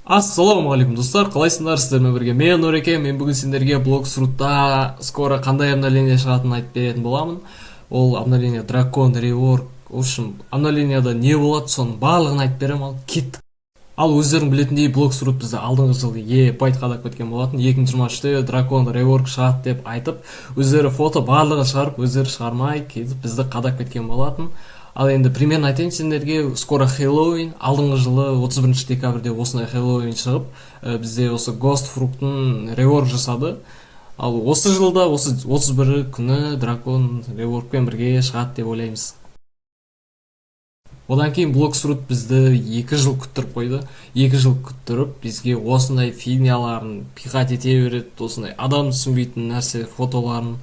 Ассалаумағалейкум, достар! Қалайсыңдар? Сіздермен бірге мен, Нұреке. Мен бүгін сендерге Блокс Фрутта скоро қандай обновление шығатынын айтып беретін боламын. Ол обновление дракон реворк. В общем, обновленияда не болады, соның барлығын айтып беремін. Ал кеттік. Ал өздерің білетіндей, Блокс Фрут бізді алдыңғы жылы ебать қадап кеткен болатын. 2023-те дракон реворк шығады деп айтып, өздері фото, барлығын шығарып, өздері шығармай кетіп, бізді қадап кеткен болатын. Ал енді примерно айтайын сендерге: скоро Хэллоуин. Алдыңғы жылы 31 декабрьде осындай Хэллоуин шығып, бізде осы гост фруктын реворк жасады. Ал осы жылда осы 31 күні дракон реворкпен бірге шығады деп ойлаймыз. Одан кейін Блокс Фрут бізді 2 жыл күттіріп қойды. 2 жыл күттіріп, бізге осындай фигняларын пихать ете береді, осындай адам түсінбейтін нәрсе фотоларын.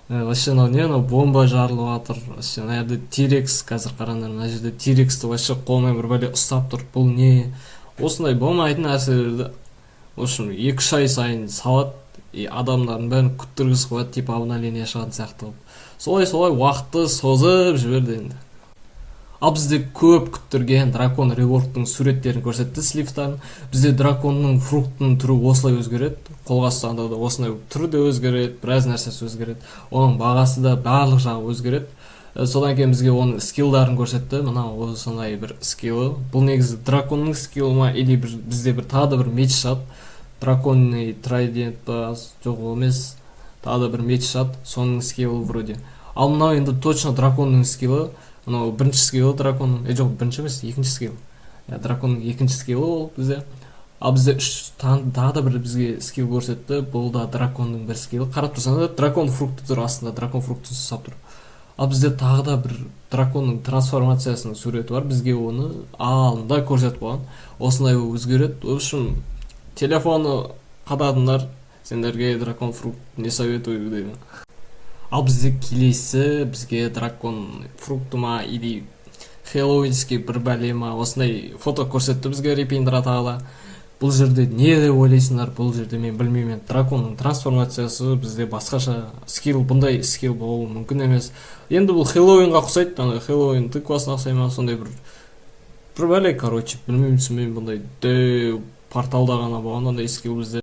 Вообще мынау не? Мынау бомба жарылып жатыр. Вообще мына жерде тирекс, қазір қараңдар, мына жерде тирексті вообще қолымен бір бәле ұстап тұр. Бұл не? Осындай болмайтын нәрселерді, в общем, 2-3 ай сайын салады и адамдардың бәрін күттіргізіп қояды, типа обновление шығатын сияқты қылып. Солай солай уақытты созып жіберді енді. Ал бізде көп күттірген дракон реворктың суреттерін көрсетті, сливтарын. Бізде драконның фруктының түрі осылай өзгереді, қолға ұстағанда да осындай түрі де өзгереді, біраз нәрсесі өзгереді, оның бағасы да, барлық жағы өзгереді. Содан кейін бізге оның скиллдарын көрсетті. Мынау осындай бір скиллы. Бұл негізі драконның скиллы ма или бір, бізде бір тағы да бір меч шығады, драконный трайдент па? Жоқ, ол емес, тағы да бір меч шығады, соның скиллы вроде. Ал мынау енді точно драконның скиллы. Мынау бірінші скиллы драконның, жоқ, бірінші емес, екінші скилл, иә, драконның екінші скиллы ол бізде. Ал бізде үш тағы да бір бізге скилл көрсетті. Бұл да драконның бір скиллі. Қарап тұрсаңдар, дракон фрукты тұр астында, дракон фруктын ұстап тұр. Ал бізде тағы да бір драконның трансформациясының суреті бар, бізге оны алдында көрсетіп қойған, осындай болып өзгереді. В общем, телефоны қададыңдар, сендерге дракон фрукт не советую деймін. Ал бізде келесі бізге дракон фрукты ма или хэллоуинский бір бәле ма, осындай фото көрсетті бізге Репиндра тағы да. Бұл жерде не деп ойлайсыңдар? Бұл жерде мен білмеймін енді, драконның трансформациясы бізде басқаша скилл, бұндай скилл болуы мүмкін емес. Енді бұл Хэллоуинға ұқсайды, ана Хэллоуин тыквасына ұқсай ма, сондай бір бәле, короче, білмеймін, түсінбеймін. Бұндай дәу порталда ғана болған ондай скилл бізде.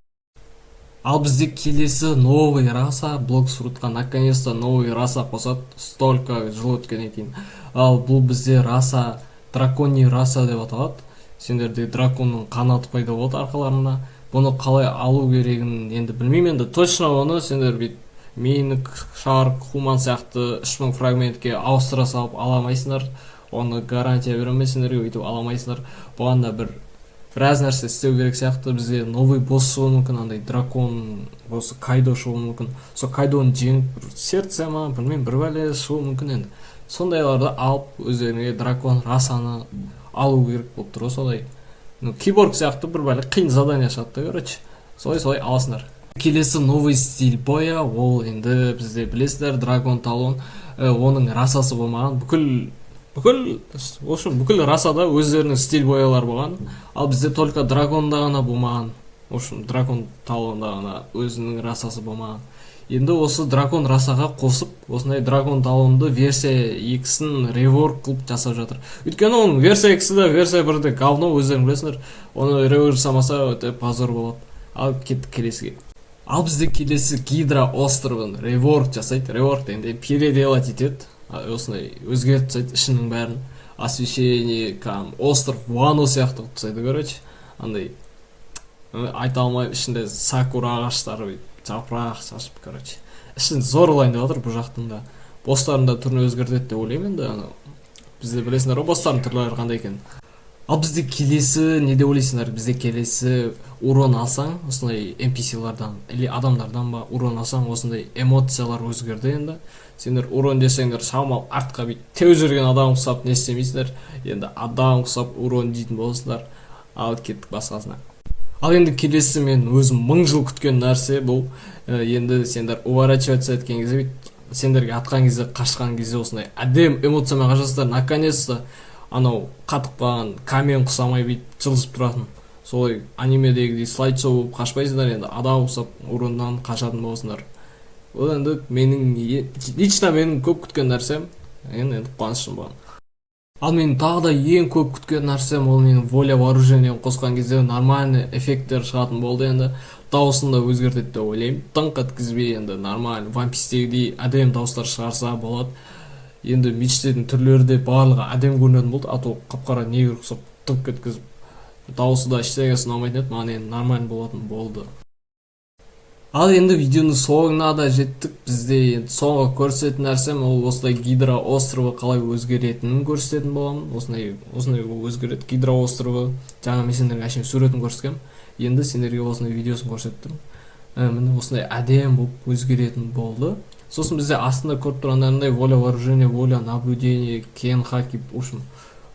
Ал бізде келесі новый раса. Блоксфрутқа наконец то новый раса қосады, столько жыл өткеннен кейін. Ал бұл бізде раса драконий раса деп аталады. Сендерде драконның қанаты пайда болады арқаларында. Бұны қалай алу керегін енді білмеймін енді точно. Оны сендер бүйтіп мейник, шарк, хуман сияқты 3000 фрагментке ауыстыра салып ала алмайсыңдар. Оны гарантия бере алмаймын сендерге, өйтіп ала алмайсыңдар. Бұған да біраз нәрсе істеу керек сияқты. Бізде новый босс шығуы мүмкін, андай дракон осы Кайдо шығуы мүмкін. Сол Кайдоны жеңіп, бір сердце ма, білмеймін, бір бәле шығуы мүмкін. Енді сондайларды алып, өздеріңе дракон расаны алу керек болып тұр ғой. Солай, ну, киборг сияқты бір бәле қиын задание шығады да, короче, солай солай аласыңдар. Келесі новый стиль боя. Ол енді бізде, білесіздер, драгон талон, оның расасы болмаған. Бүкіл, в общем, бүкіл расада өздерінің стиль боялары болған, ал бізде только драконда ғана болмаған. В общем, дракон талонда ғана өзінің расасы болмаған. Енді осы дракон расаға қосып, осындай дракон талонды версия екісін реворк қылып жасап жатыр, өйткені оның версия екісі де, версия бірі де говно, өздерің білесіңдер. Оны реворк жасамаса, өте позор болады. Ал кеттік келесіге. Ал бізде келесі Гидра островын реворк жасайды. Реворк дегенде переделать етеді, осындай өзгертіп тастайды ішінің бәрін, освещение, кәдімгі остров Вано сияқты қылып тастайды, короче, андай айта алмаймын. Ішінде сакура ағаштары бүйтіп жапырақ шашып, короче, ішін зор қылайын деп жатыр. Бұл жақтың да босстардың да түрін өзгертеді деп ойлаймын енді. Анау бізде, білесіңдер ғой, босстардың түрлері қандай екенін. Ал бізде келесі не деп ойлайсыңдар? Бізде келесі урон алсаң, осындай NPC-лардан или адамдардан ба, урон алсаң, осындай эмоциялар өзгерді. Енді сендер урон десеңдер, шамал артқа бүйтіп теуіп жүрген адам ұқсап не істемейсіңдер, енді адам ұқсап урон жейтін боласыңдар. Ал кеттік басқасына. Ал енді келесі мен өзім мың жыл күткен нәрсе бұл. Енді сендер уворачиваться еткен кезде, бүйтіп сендерге атқан кезде, қашқан кезде осындай әдемі эмоциямен қашасыздар. Наконец то анау қатып қалған камень құсамай, бүйтіп жылжып тұратын, солай анимедегідей слайд шоу болып қашпайсыңдар, енді адам ұқсап уроннан қашатын боласыңдар. Ол енді менің лично менің көп күткен нәрсем. Енді қуаныштымын бұған. Ал мен тағы да ең көп күткен нәрсем, ол менің Воля вооружение қосқан кезде нормальный эффекттер шығатын болды. Енді дауысын да өзгертеді деп ойлаймын, дыңқ еткізбей, енді нормальный One Piece'тегідей әдемі дауыстар шығарса болады. Енді мечтердің түрлері де барлығы әдемі көрінетін болды, а то қап қара негр ұқсап, дыңқ еткізіп, дауысы да, ештеңесі ұнамайтын еді маған. Енді нормальный болатын болды. Ал енді видеоның соңына да жеттік. Бізде енді соңғы көрсететін нәрсем, ол осылай Гидра островы қалай өзгеретінін көрсететін боламын. Осындай болып өзгереді Гидра островы. Жаңа мен сендерге әшейін суретін көрсеткенмін, енді сендерге осындай видеосын көрсетіп тұрмын. Міне, осындай әдемі болып өзгеретін болды. Сосын бізде астында көріп тұрғандарыңдай, воля вооружения, воля наблюдение, кен хаки, в общем,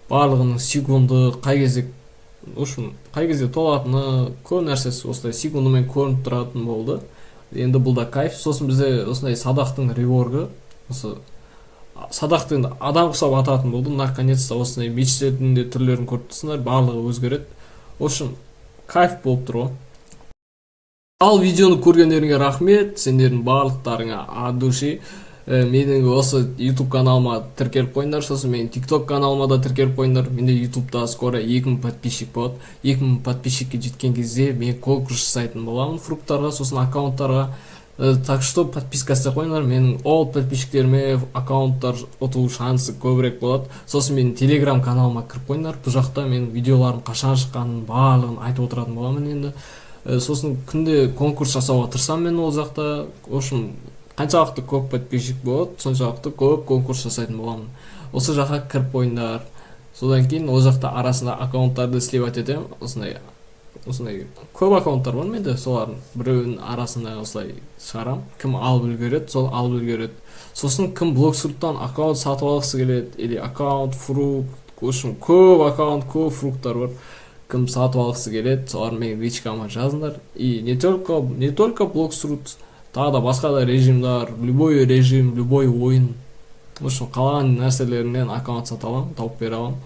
барлығының секунды қай кезде, в общем, қай кезде толатыны, көп нәрсесі осылай секундымен көрініп тұратын болды. Енді бұл да кайф. Сосын бізде осындай садақтың реворгі, осы садақты енді адам ұқсап ататын болды наконец то. Осындай мечтердің де түрлерін көріп тұрсыңдар, барлығы өзгереді. В общем, кайф болып тұр ғой. Ал видеоны көргендеріңе рахмет сендердің барлықтарыңа, от души. Менің осы YouTube каналыма тіркеліп қойыңдар, сосын менің TikTok каналыма да тіркеліп қойыңдар. Менде YouTube'да скоро 2000 подписчик болады. 2000 подписчикке жеткен кезде мен конкурс жасайтын боламын фруктарға, сосын аккаунттарға. Так что подписка істеп қойыңдар, менің ол подписчиктеріме аккаунттар ұту шансы көбірек болады. Сосын менің Телеграм каналыма кіріп қойыңдар, бұл жақта менің видеоларым қашан шыққанын, барлығын айтып отыратын боламын енді. Сосын күнде конкурс жасауға тырысамын мен ол жақта. В общем, қаншалықты көп подписчик болады, соншалықты көп конкурс жасайтын боламын. Осы жаққа кіріп қойыңдар. Содан кейін ол жақта арасында аккаунттарды сливать етемін. Осындай көп аккаунттар бар менде, солардың біреуінің арасында осылай шығарамын. Кім алып үлгереді, сол алып үлгереді. Сосын кім Блоксфруттан аккаунт сатып алғысы келеді или аккаунт, фрукт, в общем, көп аккаунт, көп фрукттар бар, кім сатып алғысы келеді, солар менің личкама жазыңдар. И не только Блоксфрут, тағы да басқа да режимдар, любой режим, любой ойын, в общем, қалаған нәрселерінен аккаунт сата аламын, тауып бере аламын.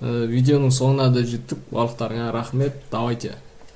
Видеоның соңына да жеттік. Барлықтарыңа рахмет, давайте.